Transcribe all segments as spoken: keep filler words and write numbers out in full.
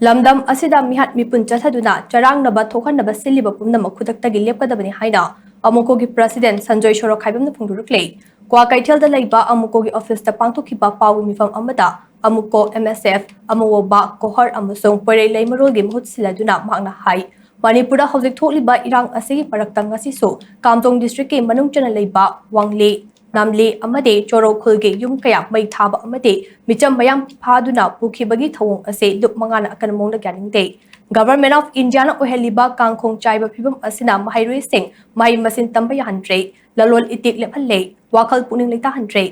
ꯂꯝꯗꯝ ꯑꯁꯤꯗ ꯃꯤꯍꯥꯠ ꯃꯤꯄꯨꯟ ꯆꯠꯊꯗꯨꯅ ꯆꯔꯥꯡꯅꯕ ꯊꯣꯛꯍꯟꯅꯕ ꯁꯤꯜꯂꯤꯕ ꯄꯨꯝꯅꯃꯛ ꯈꯨꯗꯛꯇꯒꯤ ꯂꯦꯞꯀꯗꯕꯅꯤ ꯍꯥꯏꯅ ꯑꯃꯨꯀꯣꯒꯤ ꯄ꯭ꯔꯁꯤꯗꯦꯟ ꯁꯟꯖꯣꯏ ꯁꯣꯔꯣꯈꯥꯏꯕꯝꯅ ꯐꯣꯡꯗꯣꯔꯛꯂꯦ꯫ ꯀ꯭ꯋꯥꯀꯩꯊꯦꯜꯗ ꯂꯩꯕ ꯑꯃꯨꯀꯣꯒꯤ ꯑꯣꯐꯤꯁꯇ ꯄꯥꯡꯊꯣꯛꯈꯤꯕ ꯄꯥꯎꯒꯤ ꯃꯤꯐꯝ ꯑꯃꯗ ꯑꯃꯨꯀꯣ, ꯑꯦꯝ ꯑꯦꯁ ꯑꯦꯐ, ꯑꯃꯨ ꯑꯣꯕꯥ, ꯀꯣꯍꯔ ꯑꯃꯁꯨꯡ ꯄꯣꯏꯔꯩ ꯂꯩꯃꯔꯣꯜꯒꯤ ꯃꯍꯨꯠ ꯁꯤꯜꯂꯗꯨꯅ ꯃꯍꯥꯛꯅ ꯍꯥꯏ, ꯃꯅꯤꯄꯨꯔꯗ ꯍꯧꯖꯤꯛ ꯊꯣꯛꯂꯤꯕ ꯏꯔꯥꯡ ꯑꯁꯤꯒꯤ ꯃꯔꯛꯇ ꯉꯁꯤꯁꯨ ꯀꯥꯝꯖꯣꯡ ꯗꯤꯁꯇ꯭ꯔꯤꯛꯀꯤ ꯃꯅꯨꯡ ꯆꯟꯅ ꯂꯩꯕ ꯋꯥꯡꯂꯤ, ꯅꯥꯝꯂꯤ ꯑꯃꯗꯤ ꯆꯣꯔꯣ ꯈꯨꯜꯒꯤ ꯌꯨꯝ ꯀꯌꯥ ꯃꯩ ꯊꯥꯕ ꯑꯃꯗꯤ ꯃꯤꯆꯝ ꯃꯌꯥꯝ ꯐꯥꯗꯨꯅ ꯄꯨꯈꯤꯕꯒꯤ ꯊꯧꯑꯣꯡ ꯑꯁꯤ ꯂꯨꯞ ꯃꯉꯥꯅ ꯑꯀꯟꯕ ꯃꯑꯣꯡꯗ ꯌꯥꯅꯤꯡꯗꯦ꯫ Government of Indiaꯅ ꯑꯣꯏꯍꯜꯂꯤꯕ ꯀꯥꯡꯈꯣꯡ ꯆꯥꯏꯕ ꯐꯤꯕꯝ ꯑꯁꯤꯅ ꯃꯍꯩꯔꯣꯏꯁꯤꯡ ꯃꯍꯩ ꯃꯁꯤꯡ ꯇꯝꯕ ꯌꯥꯍꯟꯗ꯭ꯔꯦ, ꯂꯂꯣꯟ ꯏꯇꯤꯛ ꯂꯦꯞꯍꯜꯂꯦ, ꯋꯥꯈꯜ ꯄꯨꯛꯅꯤꯡ ꯂꯩꯇꯥꯍꯟꯗ꯭ꯔꯦ꯫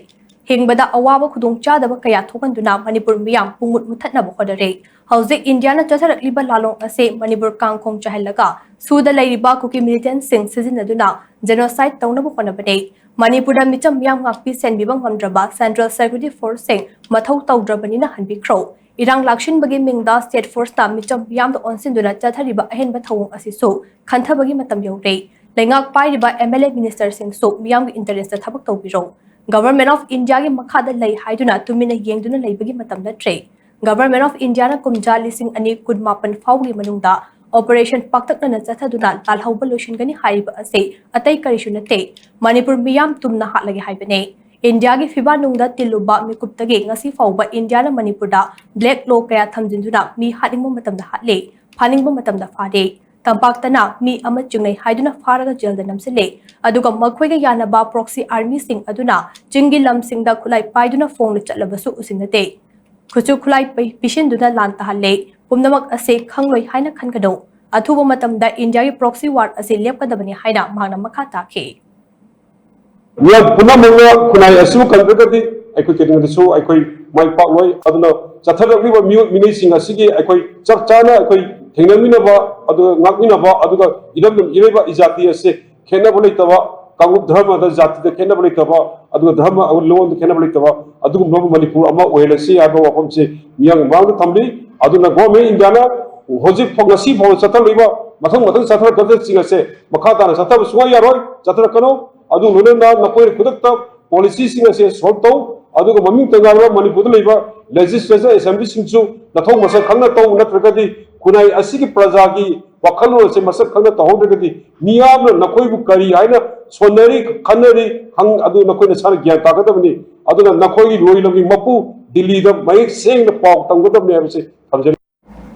ꯍꯤꯡꯕꯗ ꯑꯋꯥꯕ ꯈꯨꯗꯣꯡꯆꯥꯗꯕ ꯀꯌꯥ ꯊꯣꯛꯍꯟꯗꯨꯅ ꯃꯅꯤꯄꯨꯔ ꯃꯤꯌꯥꯝ ꯄꯨꯡꯃꯨꯠ ꯃꯨꯠꯊꯠꯅꯕ ꯍꯣꯠꯅꯔꯦ꯫ ꯍꯧꯖꯤꯛ ꯏꯟꯗꯤꯌꯥꯅ ꯆꯠꯊꯔꯛꯂꯤꯕ ꯂꯥꯂꯣꯡ ꯑꯁꯤ ꯃꯅꯤꯄꯨꯔ ꯀꯥꯡꯈꯣꯡ ꯆꯥꯏꯍꯜꯂꯒ ꯁꯨꯗ ꯂꯩꯔꯤꯕ ꯀꯨꯀꯤ militantꯁꯤꯡ ꯁꯤꯖꯤꯟꯅꯗꯨꯅ genocide ꯇꯧꯅꯕ ꯍꯣꯠꯅꯕꯅꯦ꯫ ꯃꯅꯤꯄꯨꯔꯗ ꯃꯤꯆꯝ ꯃꯤꯌꯥꯝ ꯉꯥꯛꯄꯤ ꯁꯦꯟꯕꯤꯕ ꯉꯝꯗ꯭ꯔꯕ central security forceꯁꯤꯡ ꯃꯊꯧ ꯇꯧꯗ꯭ꯔꯕꯅꯤꯅ ꯍꯟꯕꯤꯈ꯭ꯔꯣ꯫ ꯏꯔꯥꯡ ꯂꯥꯛꯁꯤꯟꯕꯒꯤ ꯃꯤꯡꯗ state forceꯅ ꯃꯤꯆꯝ ꯃꯤꯌꯥꯝꯗ ꯑꯣꯟꯁꯤꯟꯗꯨꯅ ꯆꯠꯊꯔꯤꯕ ꯑꯍꯦꯟꯕ ꯊꯧꯑꯣꯡ ꯑꯁꯤꯁꯨ ꯈꯟꯊꯕꯒꯤ ꯃꯇꯝ ꯌꯧꯔꯦ꯫ ꯂꯩꯉꯥꯛ ꯄꯥꯏꯔꯤꯕ MLA ministerꯁꯤꯡꯁꯨ ꯃꯤꯌꯥꯝꯒꯤ interestꯇ ꯊꯕꯛ ꯇꯧꯕꯤꯔꯣ꯫ Government of Indiaꯒꯤ ꯃꯈꯥꯗ ꯂꯩ ꯍꯥꯏꯗꯨꯅ ꯇꯨꯃꯤꯟꯅ ꯌꯦꯡꯗꯨꯅ ꯂꯩꯕꯒꯤ ꯃꯇꯝ ꯅꯠꯇ꯭ꯔꯦ꯫ Government of Indiaꯅ ꯀꯨꯝꯖꯥ ꯂꯤꯁꯤꯡ ꯑꯅꯤ ꯀꯨꯟ ꯃꯥꯄꯟ ꯐꯥꯎꯕꯒꯤ ꯃꯅꯨꯡꯗ operation ꯄꯥꯛꯇꯛꯅꯅ ꯆꯠꯊꯗꯨꯅ ꯂꯥꯜꯍꯧꯕ ꯂꯣꯏꯁꯤꯟꯒꯅꯤ ꯍꯥꯏꯔꯤꯕ ꯑꯁꯤ ꯑꯇꯩ ꯀꯔꯤꯁꯨ ꯅꯠꯇꯦ, ꯃꯅꯤꯄꯨꯔ ꯃꯤꯌꯥꯝ ꯇꯨꯝꯅ ꯍꯥꯠꯂꯒꯦ ꯍꯥꯏꯕꯅꯦ꯫ ꯏꯟꯗꯤꯌꯥꯒꯤ ꯐꯤꯕꯥ ꯅꯨꯡꯗ ꯇꯤꯜꯂꯨꯕ ꯃꯤꯀꯨꯞꯇꯒꯤ ꯉꯁꯤ ꯐꯥꯎꯕ ꯏꯟꯗꯤꯌꯥꯅ ꯃꯅꯤꯄꯨꯔꯗ black law ꯀꯌꯥ ꯊꯝꯖꯤꯟꯗꯨꯅ ꯃꯤ ꯍꯥꯠꯅꯤꯡꯕ ꯃꯇꯝꯗ ꯍꯥꯠꯂꯦ, ꯐꯥꯅꯤꯡꯕ ꯃꯇꯝꯗ ꯐꯥꯔꯦ꯫ ꯇꯝꯄꯥꯛꯇꯅ ꯃꯤ ꯑꯃ ꯆꯤꯡꯅꯩ ꯍꯥꯏꯗꯨꯅ ꯐꯥꯔꯒ ꯖꯦꯜꯗ ꯅꯝꯁꯤꯜꯂꯦ꯫ ꯑꯗꯨꯒ ꯃꯈꯣꯏꯒ ꯌꯥꯅꯕ proxy armyꯁꯤꯡ ꯑꯗꯨꯅ ꯆꯤꯡꯒꯤ ꯂꯝꯁꯤꯡꯗ ꯈꯨꯠꯂꯥꯏ ꯄꯥꯏꯗꯨꯅ ꯐꯣꯡꯅ ꯆꯠꯂꯕꯁꯨ ꯎꯁꯤꯟꯅꯗꯦ꯫ ꯈꯨꯠꯁꯨ ꯈꯨꯠꯂꯥꯏ ꯄꯤ-, ꯄꯤꯁꯤꯟꯗꯨꯅ ꯂꯥꯟ ꯇꯥꯍꯜꯂꯦ꯫ ꯄꯨꯝꯅꯃꯛ ꯑꯁꯤ ꯈꯪꯂꯣꯏ ꯍꯥꯏꯅ ꯈꯟꯒꯅꯨ꯫ ꯑꯊꯨꯕ ꯃꯇꯝꯗ ꯏꯟꯗꯤꯌꯥꯒꯤ proxy war ꯑꯁꯤ ꯂꯦꯞꯀꯗꯕꯅꯤ ꯍꯥꯏꯅ ꯃꯍꯥꯛꯅ ꯃꯈꯥ ꯇꯥꯈꯤ꯫ ꯃꯤꯑꯣꯏ ꯄꯨꯝꯅꯃꯛꯅ ꯈꯨꯟꯅꯥꯏ ꯑꯁꯤꯕꯨ ꯀꯟꯗ꯭ꯔꯒꯗꯤ ꯑꯩꯈꯣꯏ ꯀꯩꯗꯧꯉꯩꯗꯁꯨ ꯑꯩꯈꯣꯏ ꯃꯥꯏ ꯄꯥꯛꯂꯣꯏ꯫ ꯑꯗꯨꯅ ꯆꯠꯊꯔꯛꯂꯤꯕ ꯃꯤꯑꯣꯏ ꯃꯤꯅꯩꯁꯤꯡ ꯑꯁꯤꯒꯤ ꯑꯩꯈꯣꯏ ꯆꯞ ꯆꯥꯅ ꯑꯩꯈꯣꯏ ꯊꯦꯡꯅꯃꯤꯟꯅꯕ, ꯑꯗꯨꯒ ꯉꯥꯛꯃꯤꯟꯅꯕ, ꯑꯗꯨꯒ ꯏꯔꯝꯗꯝ ꯏꯔꯩꯕꯥꯛ ꯏꯖꯥꯇꯤ ꯑꯁꯤ ꯈꯦꯠꯅꯕ ꯂꯩꯇꯕ, ꯀꯥꯡꯂꯨꯞ ꯙꯔꯃꯗ ꯖꯥꯇꯤꯗ ꯈꯦꯠꯅꯕ ꯂꯩꯇꯕ, ꯑꯗꯨꯒ ꯙꯔꯃ ꯂꯣꯟꯗ ꯈꯦꯠꯅꯕ ꯂꯩꯇꯕ ꯑꯗꯨꯒꯨꯝꯂꯕ ꯃꯅꯤꯄꯨꯔ ꯑꯃ ꯑꯣꯏꯍꯜꯂꯁꯤ ꯍꯥꯏꯕ ꯋꯥꯐꯝꯁꯤ ꯃꯤꯌꯥꯝꯒꯤ ꯃꯃꯥꯡꯗ ꯊꯝꯂꯤ꯫ ꯑꯗꯨꯅ Government of Indiaꯅ ꯍꯧꯖꯤꯛ ꯐꯥꯎ, ꯉꯁꯤ ꯐꯥꯎꯕ ꯆꯠꯊꯔꯛꯂꯤꯕ, ꯃꯊꯪ ꯃꯊꯪ ꯆꯠꯊꯔꯛꯀꯗꯕꯁꯤꯡ ꯑꯁꯦ ꯃꯈꯥ ꯇꯥꯅ ꯆꯠꯊꯕ ꯁꯨꯡꯌꯥ ꯌꯥꯔꯣꯏ, ꯆꯠꯊꯔꯛꯀꯅꯨ꯫ ꯑꯗꯨꯒ ꯂꯣꯏꯅꯅ ꯅꯈꯣꯏꯅ ꯈꯨꯗꯛꯇ policyꯁꯤꯡ ꯑꯁꯦ solve ꯇꯧ, ꯑꯗꯨꯒ ꯃꯃꯤꯡꯇ ꯉꯥꯏꯔꯕ ꯃꯅꯤꯄꯨꯔꯗ ꯂꯩꯕ ꯂꯦꯖꯤꯁꯂꯦꯆꯔ ꯑꯦꯁꯦꯝꯕ꯭ꯂꯤꯁꯤꯡꯁꯨ ꯅꯊꯧ ꯃꯁꯛ ꯈꯪꯅ ꯇꯧ, ꯅꯠꯇ꯭ꯔꯒꯗꯤ ꯈꯨꯟꯅꯥꯏ ꯑꯁꯤꯒꯤ ꯄ꯭ꯔꯖꯥꯒꯤ ꯋꯥꯈꯜꯂꯣꯟ ꯑꯁꯦ ꯃꯁꯛ ꯈꯪꯅ ꯇꯧꯍꯧꯗ꯭ꯔꯒꯗꯤ ꯃꯤꯌꯥꯝꯅ ꯅꯈꯣꯏꯕꯨ ꯀꯔꯤ ꯍꯥꯏꯅ ꯁꯣꯟꯅꯔꯤ, ꯈꯟꯅꯔꯤ, ꯈꯪ-, ꯑꯗꯨ ꯅꯈꯣꯏ ꯅꯁꯥꯅ ꯒ꯭ꯌꯥꯟ ꯇꯥꯒꯗꯕꯅꯤ꯫ ꯑꯗꯨꯅ ꯅꯈꯣꯏꯒꯤ ꯂꯣꯏꯂꯝꯒꯤ ꯃꯄꯨ ꯗꯤꯜꯂꯤꯗ ꯃꯌꯦꯛ ꯁꯦꯡꯅ ꯄꯥꯎ ꯇꯝꯒꯗꯕꯅꯤ ꯍꯥꯏꯕꯁꯤ ꯊꯝꯖꯔꯤ꯫